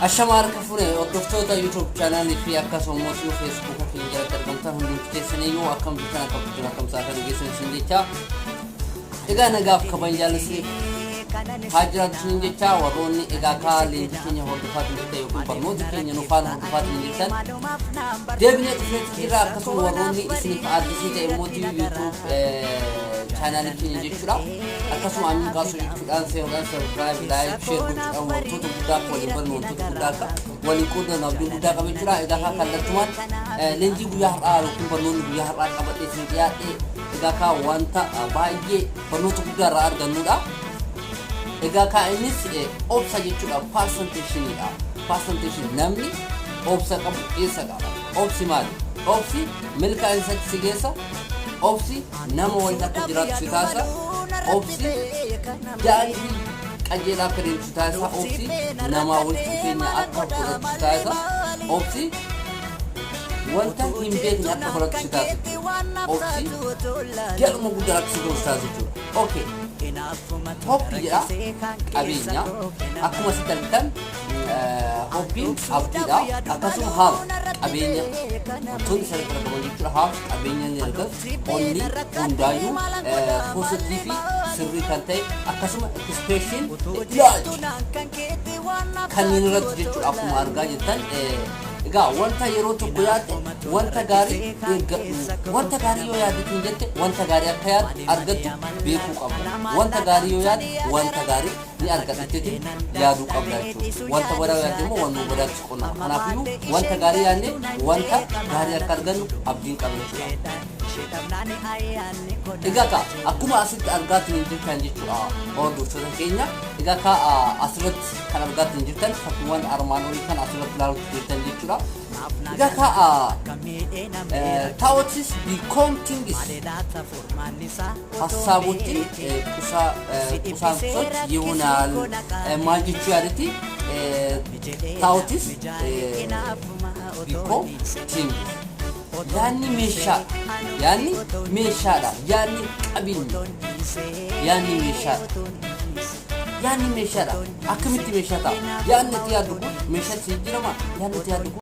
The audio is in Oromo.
Ashama harka fuune, hordoftoota YouTube chaanaalii fi akkasumas Facebook keenya jalatti argamtan hundumti keessaniyyuu, akkam jirtan? Akkam jirtan? Akkam isaa kan geessan isin jecha. Egaa nagaaf kabajaan isiniif haa jiraatu isiniin jecha. Warroonni egaa kaa leenjii keenya hordofaatiin jirtan yookiin barnoota keenya nu faana hordofaatiin jirtan, deebinee dhufneetu jirra. Akkasuma warroonni isiniif addisii ta'e immoo YouTube chaanaalii keenya jechuudha. Akkasuma Amiin Qaasoo jechuudhaan seenuudhaan subscribe, like, share gochuudhaan wantoota guddaa akka waliin barnu, wantoota guddaa akka waliin qoodannu abdiin guddaa qaba jechuudha. Egaa kaa kallattumaan leenjii guyyaa har'aa yookiin barnoonni guyyaa har'aa qabadhee isin dhiyaadhe egaa kaa wanta baay'ee barnoota guddaa irraa argannudha. Egaa kaa innis obsa jechuudha, patience-iidha. Patience, namni obsa qabu eessa qaba? Obsi maali? Obsi milkaa'insaatti si geessa. Obsi nama waliin akka jiraatu si taasisa. Obsi daandii qajeelaa akka deemtu si taasisa. Obsi namaa walitti dhufeenya akka godhatu si taasisa. Obsi wanta hin beekne akka baratu si taasisa. Obsi galma guddaa akka si ga'u si taasisa jechuudha. Okay. Hope jedha, qabeenya. Akkuma asitti argitan, hope-iin abdiidha. Akkasuma have, qabeenya, wantoonni asirratti argaman jechuudha. Have, qabeenya ni argatu. Only, hundaayyuu, positive fi sirrii kan ta'e, akkasuma expression, ilaalcha kanneen irratti jechuudha, akkuma argaa jirtan. Egaa wanta yeroo tokko yaadde, wanta gaarii eeggadhu. Wanta gaarii yoo yaaddetiin jette, wanta gaarii akka yaaddu argattu beekuu qabda. Wanta gaarii yoo yaadde, wanta gaarii ni argadhetteetiin yaaduu qabda jechuudha. Wanta badaa yaadde immoo wanuma badaatti si qunnama. Kanaafiyyuu wanta gaarii yaadne wanta gaarii akka argannu abdiin qaba jechuudha. Egaa ka akkuma asitti argaatiin jirtan jechuudha, hordoftoota keenya. Egaa ka asirratti kan argaatiin jirtan fakkiiwwan armaan olii kan asirratti ilaaluutti jirtan jechuudha. Egaa ka thoughts become things, ሀሳቦችን ቁሳቁሶች ይሆናል maal jechuu yaadatti? Thoughts become things, yaanni meeshaa, yaanni meeshaadha, yaanni qabeenya, yaanni meeshaadha, yaanni meeshaadha. Akkamitti meeshaa ta'a? Yaanni itti yaaddu kun meeshaatti jijjiirama. Yaanni itti yaaddu kun